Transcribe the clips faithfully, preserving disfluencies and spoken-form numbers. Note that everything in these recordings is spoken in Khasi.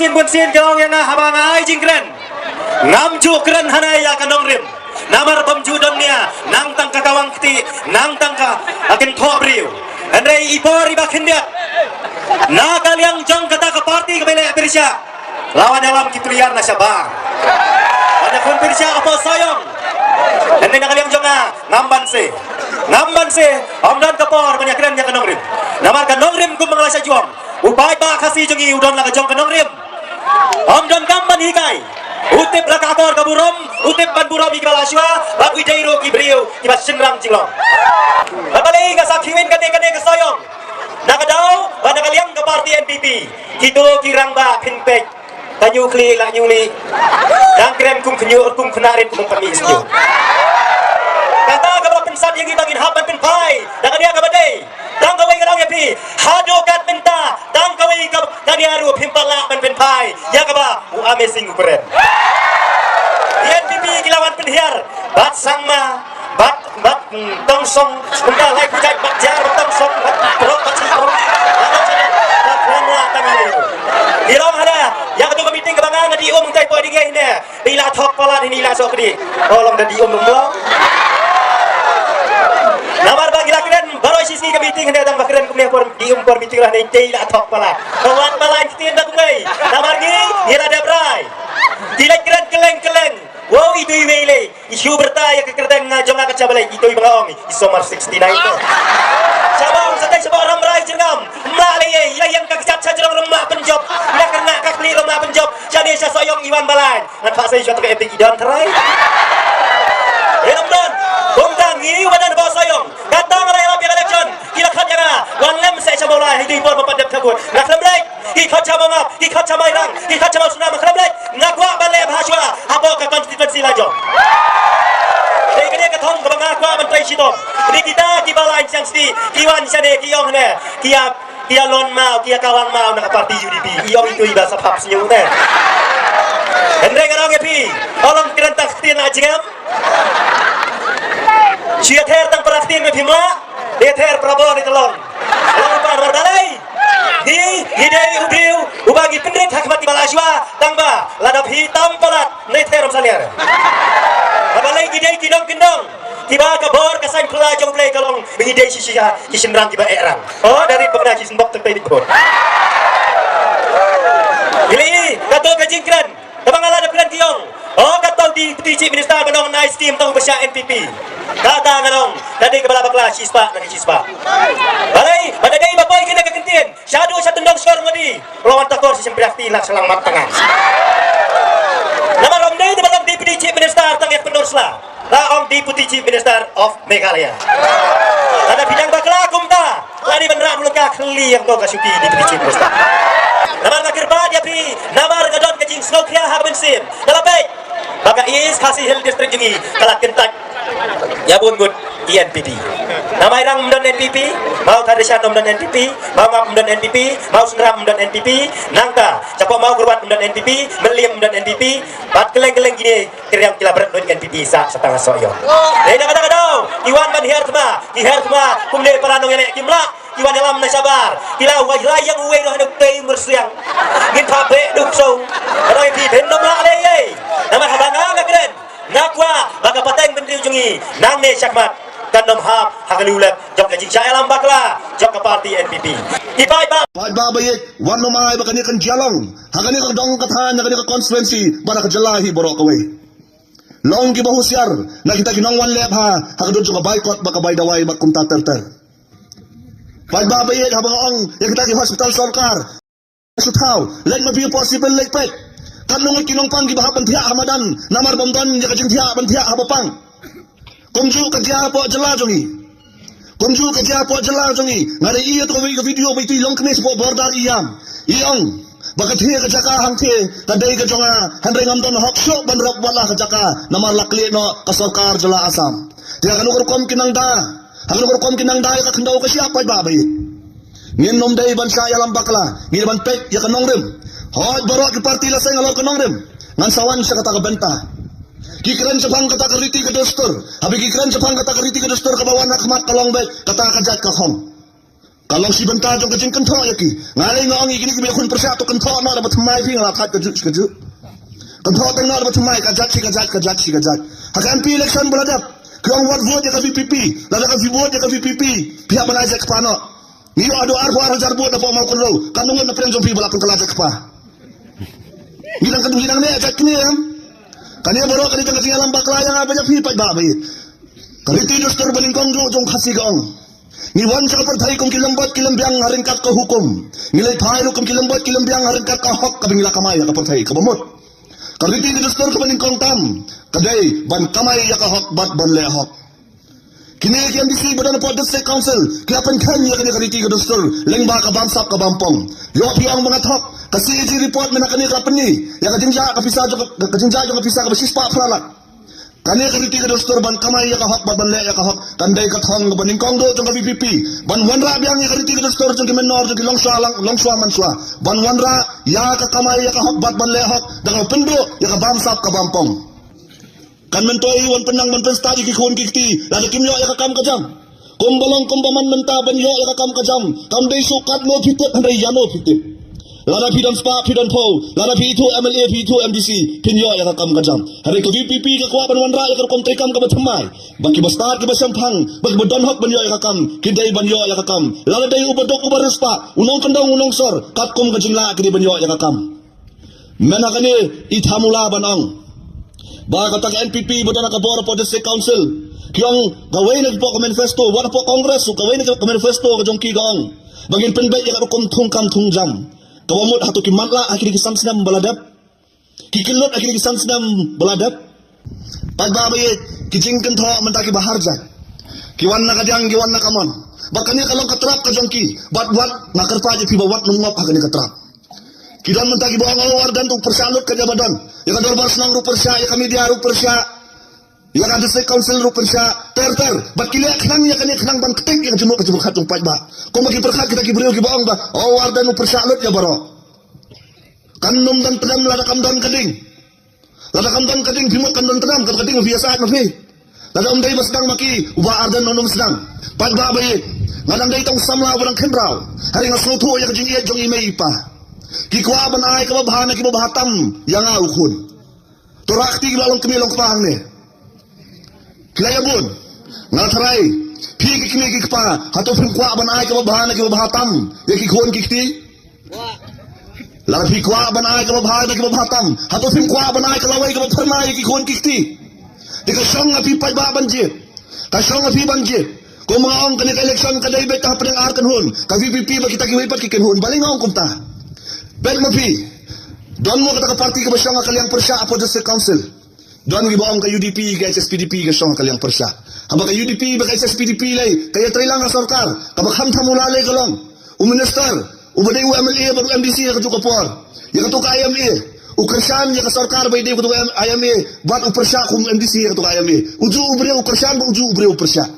Sien bun sien ka ong ïa nga haba nga ai jingkren, ngam ju kren hangne ïa ka nongrim. Namar bym ju don nia nang tang ka kawang kti, nang tang ka, ka kynthoh briew. Hynrei i por iba khyndiat na ka liang jong kata ka parti kaba ïaleh pyrshah, la wan ïalam ki player na shabar. Wan ïakhun pyrshah hapoh Sohiong. Hynrei na ka liang jong nga ngam banse. Ngam banse. Ym don ka por ban ïakren ïa ka nongrim. Namar ka nongrim kumba nga la shah ju ong, u paidbah Khasi jong ngi u don la ka jong ka nongrim. Ym don kam ban hikai. U tip la ka akor ka burom, u tip ban burom ïa kiba la shuwa, bad u dei ruh ki briew kiba shynrang jinglong. Bad balei nga sa khie win kane kane ka Sohiong? Na ka daw ba na ka liang ka parti N P P, kito ki rangbah phin peit, ka ñiuh khlieh la ñiuh lieh. Dang kren kum khñiuh kum khynnah rit kum kmie sniew. Kata kaba pynsat ïa ngi ba ngin hap ban pynphai da ka nia kaba dei. Tang kawei nga ong ïa phi, haduh katne mynta tang kawei ka, ka nia ruh phim pat lah ban pynphai ïa kaba u Amazing u kren. Ïa N P P ki la wan pynhiar bad Sangma, bad, bad, mm, Tongsong, kumta lai ku jait bad jar bad Tongsong, bad Prok, bad Sangma, bad Sangma, bad Sangma, tang ïa u. Ki long hana ïa katu ka meeting kaba nga nga dih um tai poi ding ïa hine. Dei la thok palat ini la sok di. Oh, long da dih um long. Namar ba ngi la kren baroh shisngi ka meeting hynda tang ba kren kumne por dih um por meeting lah ne dei la thok palat. Ka wan palat ktien da kumne. Namar ngi ngi la dep rai. Ki la kren kylleng kylleng. Wow, itu i mei le. I shu berta ïa ka kyrteng nga jong nga ka Chabalei. Itu i ba nga ong i Somar sixty-nine to. Shabong satai shabong ram rai jyrngam. Mla le ye, ila yang ka kjat cha jrong rem mla pynjop. Ila kyrngah ka khlieh rem mla pynjop. Shane sha Sohiong i wan balai. Ngan phah sei sha to ka epic i don trai. Ïa nam don. Bong tang ngi u badan ba Sohiong. Kata nga la ïarap ïa ka election. Ki la khot ïa nga. Wan lem sei sha Mawlai. Hi dei bor ba pat dep thabut. Nga khlem leit. Ki khot sha Mawngap. Ki khot sha Mairang. Ki khot sha Mawsynram. Nga khlem leit. Nga kwah ban leh bha shuwa hapoh ka constituency la jong. Dei kane ka thong kaba nga kwah ban trei shitom. Dei kita kiba la ïeng sdang sdang, ki wan shane ki ong ne, ki ïa, ki ïa lon maw, ki ïa kawang maw na ka parti U D P. I ong itu iba sa phap sniew ne. Hynrei nga ong ïa phi, ong long kren tang ktien la jingem. Shu ïa ther tang para ktien me phi ma, ïa ther para bor ïa ka long. Long para bor balei. Hi, hi dei u briew uba ngi pynrit ha khmat kiba la shuwa, tang ba la dap hi tam palat ne ther ym salia. Haba lei ngi dei ki nongkyndong kiba ka bor ka saiñ phylla jong U Blei ka long ba ngi dei shisha ki shynrang kiba eh rang. Oh, da rit ba kane ki symboh tang peit bor. Ngi lei kato ka jingkren. Kaba nga la dep kren ki ong, oh, kato Deputy Chief Minister ba nong nai skim tang ba sha N P P. Kata nga ong, ka dei kaba la bakla shispah na ki shispah. Balei ba da dei ba poi kane ka kyntien shaduh sha tyndong shkor Modi. Lawan takor shi shympriah ti na shyllangmat tang. Namar ym dei ba long Deputy Chief Minister tang ïa pyndur sla. La ong Deputy Chief Minister of Meghalaya. Lada phi dang bakla kumta, la dei ban rah lyngkha khlieh ïa ka shuki Deputy Chief Minister. Namar nga kyrpad ïa phi, namar nga don ka jingsngewkhia ha ka mynsiem. Nga la peit ba ka East Khasi Hills District jong ngi ka la kyntait ïa bun ngut ki N P P. Na Mairang ym don N P P, Mawthadraishan ym don N P P, Mawngap ym don N P P, Mawsynram ym don N P P, nangta shapoh Mawkyrwat ym don N P P, Mylliem ym don N P P, bad kylleng kylleng kine ki riang ki la bret lut N P P sa, sa tang ha Sohiong. Dei na kata ka daw ki wan ban hiar thma, ki hiar thma kumne para nongïaleh ki mlah, ki wan ïalam na shabar, ki la wai la ïeng uwei noh na u tei myrsiang. Ngin pha beh duk song. Ka dei phi phin nym lah lei ei. Namar haba nga nga kren, nga kwah ba ka pateng bynriew jong ngi nangne shakhmat kan nym hap ha ka liulep jong ka jingshah ïalam bakla jong ka parti N P P. Ki paidbah, paidbah ba ïeit, wat nym ai ba kane kan jia long ha kane ka dong ka thaiñ, ha kane ka constituency, bad ha ka jylla hi baroh kawei. Long kiba husiar na kita ki nongwan leh bha ha ka dur jong ka bai kot bad ka bai dawai bad kumta ter ter. Paidbah ba ïeit, haba nga ong ïa kita ki hospital sorkar, shu thaw leit ma phi hapoh Civil leit peit. Katno ngut ki nongpang kiba hap ban thiah ha madan namar bym don ïa ka jingthiah ban thiah haba pang. Kumjuh ka jia hapoh jylla jong ngi. Kumjuh ka jia hapoh jylla jong ngi. Nga dei ïa to ka video ba itu i long kane shapoh border i ïam, i ong ba ka thie ka jaka hangthie ka dei ka jong nga, hynrei ngam don hok shuh ban rep wat la ka jaka namar la khleh noh ka sorkar jylla Assam. Te ha kano ka rukom ki nang da, ha kano ka rukom ki nang da ïa ka khyndew ka shyiap, paidbah ba ïeit. Ngin nym dei ban shah ïalam bakla, ngin dei ban peit ïa ka nongrim. Hooid, baroh ki parti la seng halor ka nongrim. Ngan sa wan sha kata ka bynta. Ki kren shaphang kata ka riti ka dustur. Haba ki kren shaphang kata ka riti ka dustur kaba wan ha khmat ka long beit kata ka jait ka khong. Ka long shi bynta jong ka jingkynthoh ïa ki. Nga lei nga ong ïa kine kiba ïakhun pyrshah, to kynthoh noh da ba thymmai phi, nga la thait kajuh shi kajuh. Kynthoh tang noh da ba thymmai, ka jait shi ka jait, ka jait shi ka jait. Ha ka M P election ba la dep, ki ong wat vote ïa ka V P P. Lada ka vote ïa ka V P P, phi hap ban ai jait kpa noh. Ngi ïoh haduh arphew ar hajar vote na Mawkynrew. Katno ngut na pdeng jong phi ba la pynkylla jait kpa? Ngi dang, ngi dang ne jait kmie em? Kane baroh kane jong ka jingïalam bakla ïa nga bad ïa phi paidbah ba ïeit. Ka riti dustur banyngkong jong ka Khasi ka ong, ngi wan sha ka pyrthei kum ki lembot ki lembiang ha ryngkat ka hukum. Ngi leit phai ruh kum ki lembot ki lembiang ha ryngkat ka hok kaba ngi la kamai ha ka pyrthei kaba mut. Ka riti ka dustur kaba nyngkong tam ka dei ban kamai ïa ka hok bad ban leh hok. Kine ki M D C ba don hapoh District Council ki la pynkheiñ ïa kane ka riti ka dustur lyngba ka bamsap ka bampong. Ïoh phi ong ba nga thok, ka C A G report mynta kane ka la pyni ïa ka jingjah ka pisa jong ka, ka jingjah jong ka pisa kaba shispah phra lak. Kane ka riti ka dustur ban kamai ïa ka hok bad ban leh ïa ka hok kan dei ka thong kaba nyngkong duh jong ka V P P. Ban wanrah biang ïa ka riti ka dustur jong ki mynnor jong ki longshuwa lang, longshuwa manshuwa. Ban wanrah ïa ka kamai ïa ka hok bad ban leh hok da kaba pynduh ïa ka bamsap ka bampong. Kan myntoi wan pynnang ban pynstad ïa ki khun ki kti lada kim ïoh ïa ka kam ka jam. Kumba long kumba man mynta ban ïoh ïa ka kam ka jam kam dei shuh katno phi tip hynrei ïano phi tip. Lada phi don spah phi don phew, lada phi ithuh M L A phi ithuh M D C, phin ïoh ïa ka kam ka jam. Hynrei ka V P P ka kwah ban wanrah ïa ka rukom treikam kaba thymmai ba kiba stad kiba shemphang, ba kiba don hok ban ïoh ïa ka kam ki dei ban ïoh ïa ka kam. Lada dei uba duk uba riewspah, u nongkyndong u nongsor, katkum ka jinglah ki dei ban ïoh ïa ka kam. Mynta kane i thamula ban ong ba kata ka N P P ba don ha ka bor hapoh District Council ki ong kawei na ki poh ka manifesto, wat hapoh Congress ruh kawei na ka manifesto ka jong ki ka ong ba ngin pynbeit ïa ka rukom thungkam thungjam. Kaba mut hato ki matlah ha kine ki san snem ba la dep? Ki kyllut ha kine ki san snem ba la dep? Paidbah ba ïeit, ki jingkynthoh mynta kiba har jait. Ki wan na ka diang ki wan na ka mon. Ba kane ka long ka trap ka jong ki. Bad wat nga kyrpad ïa phi ba wat nym ngop ha kane ka trap. Ki don mynta kiba ong, oh, Ardent u pyrshah lut ka jaba don. Ïa ka dorbar shnong ruh pyrshah, ïa ka media ruh pyrshah, ïa ka District Council ruh pyrshah. Ter ter. Bad ki leh khnang ïa kane khnang ban ktik ïa ka jingmut ka jingpyrkhat jong paidbah. Kumba ki pyrkhat kita ki briew kiba ong ba, oh, Ardent u pyrshah lut ïa baroh. Kan nym don tdem lada kam don ka ding. Lada kam don ka ding phi mut kan don tdem, ka ding phi ïa sah ma phi. Lada ym dei ba sdang ma ki, u Bah Ardent un ym sdang. Paidbah ba ïeit, nga dang dei tang u samla uba dang khynraw. Hynrei nga sngewthuh ïa ka jingïeit jong i mei i pa. Ki kwah ban ai kaba bha na kiba bha tam ïa nga u khun. To rah kti kiba long kmie long kpa hangne. Ki la ïa bun. Nga tharai phi ki kmie ki kpa, hato phim kwah ban ai kaba bha na kiba bha tam ïa ki khun ki kti? Lada phi kwah ban ai kaba bha na kiba bha tam, hato phim kwah ban ai ka lawei kaba phyrnai ïa ki khun ki kti? Te ka shong ha phi paidbah ban jied. Ka shong ha phi ban jied. Kumba nga ong, kane ka election ka dei beit hapdeng ar kynhun. Ka V P P bad kita kiwei pat ki kynhun. Balei nga ong kumta? Peit ma phi. Don mo kata ka party kaba shong ha ka liang pyrshah hapoh District Council? Don kiba ong ka U D P, ka H S P D P ka shong ha ka liang pyrshah. Haba ka U D P bad ka H S P D P lei ka ïatreilang ha sorkar, kaba kham thamula lei ka long u minister uba dei u M L A bad u M D C ha kajuh ka por. Ïa kato ka I M A, u kyrshan ïa ka sorkar ba ïadei bad kato ka I M A, bad u pyrshah kum M D C ha kato ka I M A. Ujuh u briew u kyrshan bad ujuh u briew u pyrshah.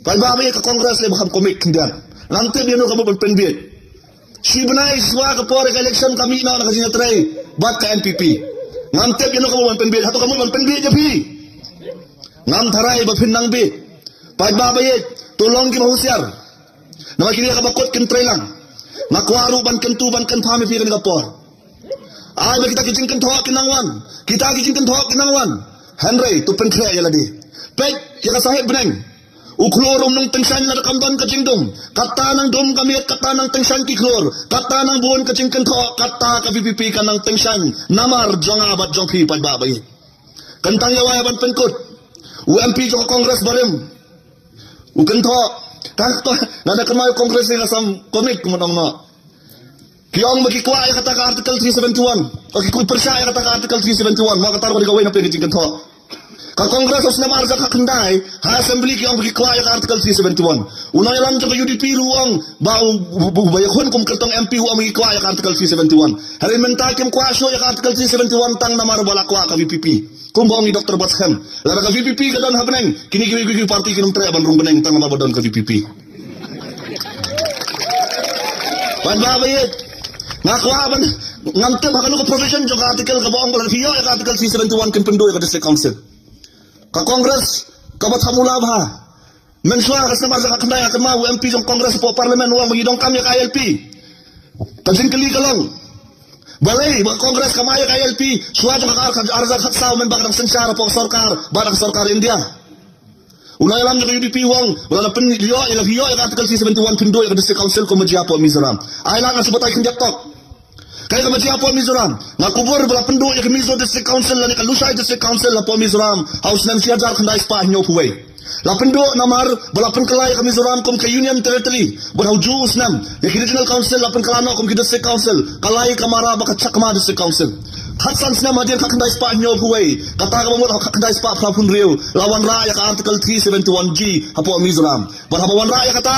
Paidbah ba ïeit, ka Congress lei ba kham commit khyndiat. Ngam tip ïano ka mut ban pynbiej. Shi bnai shuwa ka por ka election ka mih noh na ka jingïatrei bad ka N P P. Ngam tip ïano ka mut ban pynbiej. Hato ka mut ban pynbiej ïa phi? Ngam tharai ba phin nang biej. Paidbah ba ïeit, to long kiba husiar. Namar kine kaba kut kin treilang. Nga kwah ruh ban kyntu ban kynpham ïa phi kane ka por. Ai ba kita ki jingkynthoh ki nang wan. Kita ki jingkynthoh ki nang wan. Hynrei to pynkhreh ïa lade. Peit ïa ka saheb bneng. U khlur um nang tyngshaiñ lada kam don ka jingdum. Kata nang dum ka miet, kata nang tyngshaiñ ki khlur. Kata nang bun ka jingkynthoh, kata ka V P P ka nang tyngshaiñ. Namar jong nga bad jong phi paidbah ba ïeit. Kyntang ïa wai ban pynkut. U M P jong ka Congress barim u kynthoh. Tang to nga da kynmaw Congress ïa nga sam comic kumno. Ki ong ba ki kwah ïa kata ka Article three seventy one. Ki kwah pyrshah ïa kata ka Article three seventy one. Mo kata ruh ka dei kawei na pdeng ka jingkynthoh. Ka Congress u snem ar hajar khyndai ha Assembly ki ong ba ki kwah ïa ka Article three seventy one. U nongïalam jong ka U D P ruh u ong ba u, u, u, ba ïakhun kum kyrtong M P u ong ba ki kwah ïa ka Article three seventy one. Hynrei mynta kim kwah shuh ïa ka Article three seventy one tang namar ba la kwah ka V P P. Kumba ong i Doctor Batskhem, lada ka V P P ka don ha bneng, kine kiwei kiwei ki party kin ym treh ban rung bneng tang namar ba don ka V P P. Paidbah ba ïeit, nga kwah ban, ngam tip ha kano ka provision jong ka article kaba ong ba lada phi ïoh ïa ka Article three seventy one kin pynduh ïa ka District Council. Ka Congress kaba thamula bha. Mynshuwa ka snem arhajar khatkhyndai, ha kynmaw u M P jong Congress hapoh Parliament u ong ba ngi donkam ïa ka I L P. Ka jingkylli ka long, balei ba Congress kam ai ïa ka I L P shuwa jong ka arhajar khatsaw, mynba ka dang synshar hapoh ka sorkar bad ka sorkar India? U nongïalam jong ka U D P u ong ba lada pynïoh ïa ka, ïoh ïa ka Article three seventy-one, pynduh ïa ka District Council kum ba jia hapoh Mizoram. Ai lad, nga shu batai khyndiat tok. Kaei kaba jia hapoh Mizoram? Nga kubur ba la pynduh ïa ka Mizo District Council lane ka Lushai District Council hapoh Mizoram ha u snem shi hajar khyndai spah hynñiewphew wei. La pynduh namar ba la pynkylla ïa ka Mizoram kum ka Union Territory. Bad ha ujuh u snem ïa ki Regional Council la pynkylla noh kum ki District Council. Ka lai ka mara bad ka Chakma District Council. Khatsan snem hadien khatkhyndai spah hynñiewphew wei, kata kaba mut ha khatkhyndai spah phraphew hynriew, la wanrah ïa ka Article three seventy-one G hapoh Mizoram. Bad haba wanrah ïa kata,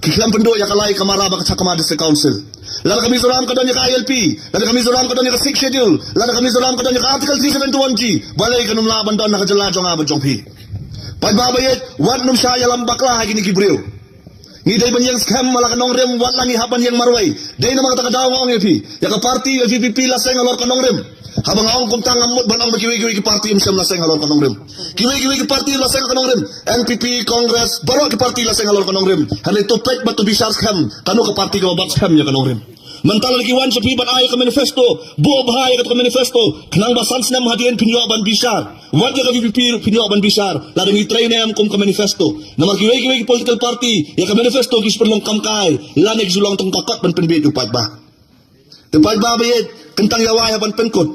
ki khlem pynduh ïa ka lai ka mara bad ka Chakma District Council. Lada ka Mizoram ka don ïa ka I L P, lada ka Mizoram ka don ïa ka Sixth Schedule, lada ka Mizoram ka don ïa ka Article three seventy-one G, balei kan ym lah ban don ha ka jylla jong nga bad jong phi? Paidbah ba ïeit, wat nym shah ïalam bakla ha kine ki briew. Ngi dei ban ïeng skhem ha la ka nongrim, wat la ngi hap ban ïeng marwei. Dei namar kata ka daw nga ong ïa phi, ïa ka party, ïa ka V P P la seng halor ka nongrim. Haba nga ong kumta ngam mut ban ong ba kiwei kiwei ki party ym shym la seng halor ka nongrim. Kiwei kiwei ki party la seng halor ka nongrim. N P P, Congress, baroh ki party la seng halor ka nongrim. Hynrei to peit bad to bishar skhem, kano ka party kaba bat skhem ïa ka nongrim. Mynta lada ki wan sha phi ban ai ka manifesto, buh bha ïa kata ka manifesto, khnang ba san snem hadien phin ïoh ban bishar. Wat ïa ka V P P ruh phin ïoh ban bishar, lada ngi trei ne em kum ka manifesto. Namar kiwei kiwei ki political party, ïa ka manifesto ki shu pynlong kam kai, lane ki shu long tang ka kot ban pynbieit ïa u paidbah. Te paidbah ba ïeit, kyntang ïa wai hap ban pynkut.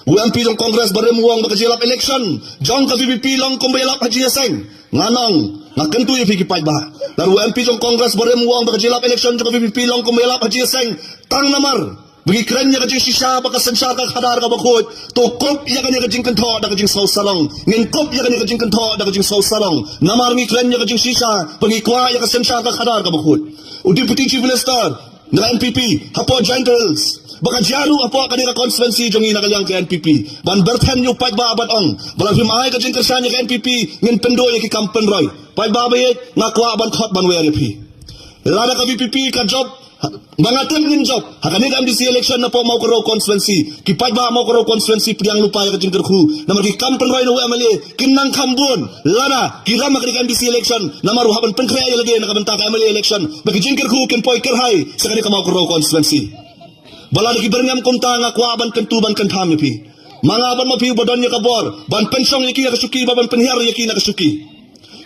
U M P jong Congress barim u ong ba ka jingïalap election jong ka V P P long kumba ïalap ha jingïaseng. Nga ong, nga kyntu ïa phi ki paidbah. Lada u M P jong Congress barim u ong ba ka jingïalap election jong ka V P P long kumba ïalap ha jingïaseng, tang namar ba ngi kren ïa ka jingshisha bad ka synshar ka khadar kaba khuid, to kup ïa kane ka jingkynthoh da ka jingsngew sarong. Ngin kup ïa kane ka jingkynthoh da ka jingsngew sarong. Namar ngi kren ïa ka jingshisha bad ngi kwah ïa ka synshar ka khadar kaba khuid. U Deputy Chief Minister na ka N P P hapoh Jaintia Hills, ba ka jia ruh hapoh kane ka constituency jong ngi na ka liang ka N P P, ban byrthen ïa u paidbah ban ong ba lada phim ai ka jingkyrshan ïa ka N P P, ngin pynduh ïa ki kam pynroi. Paidbah ba ïeit, nga kwah ban khot ban wer ïa phi. Lada ka V P P ka jop, ba nga tip ngin jop ha kane ka M D C election napoh Mawkynrew constituency, ki paidbah Mawkynrew constituency pdiang lypa ïa ka jingkyrkhu. Namar ki kam pynroi na u M L A kin nang kham bun lada ki rem ha kane ka M D C election. Namar u hap ban pynkhreh ïa lade na ka bynta ka M L A election, ba ki jingkyrkhu kin poi kyrhai sha kane ka Mawkynrew constituency. Ba lada ki byrngem kumta, nga kwah ban kyntu ban kyntham ïa phi. Ma nga bad ma phi uba don ïa ka bor ban pynshong ïa ki ha ka shuki bad ban pynhiar ïa ki na ka shuki.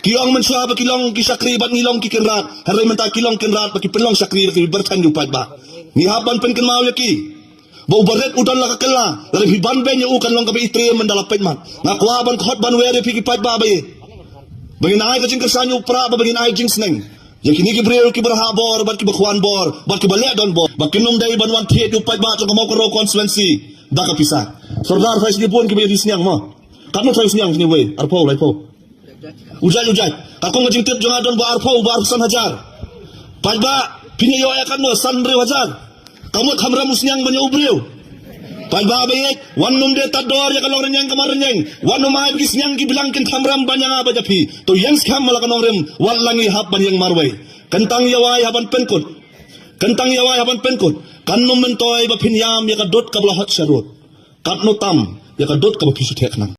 Ki ong mynshuwa ba ki long ki shakri bad ngi long ki kynrad. Hynrei mynta ki long kynrad bad ki pynlong shakri da ki byrthen ïa u paidbah. Ngi hap ban pynkynmaw ïa ki ba u barit u don la ka kylla, lada phi ban beiñ ïa u kan long kaba i triem ynda la peit mat. Nga kwah ban khot ban wer ïa phi ki paidbah ba ïeit, ba ngin ai ka jingkyrshan ïa u prah bad ba ngin ai jingsneng ïa kine ki briew kiba rhah bor bad kiba khwan bor bad kiba leh don bor, ba kin ym dei ban wan thied ïa u paidbah jong ka Mawkynrew constituency da ka pisa. Sordar, phai sini bun kiba ïa sniang mo. Katno thaw sniang sini wei, arphew, laiphew? U jait, u jait. Ka kong ka jingtip jong nga don ba arphew, ba arphew san hajar. Paidbah, phin ïoh ïa katno, san hynriew hajar. Ka mut kham rem u sniang ban ïa u briew. Paidbah ba ïeit, wat nym dei tad dor ïa ka longrynïeng ka marrynïeng. Wat nym ai ba ki sniang ki bilang kin kham rem ban ïa nga bad ïa phi. To ïeng skhem ha la ka nongrim, wat la ngi hap ban ïeng marwei. Kyntang ïa wai hap ban pynkut. Kyntang ïa wai hap ban pynkut. Kan nym myntoi ba phin ïam ïa ka dud kaba la hot sharud. Katno tam ïa ka dud kaba phi shu theh khnang.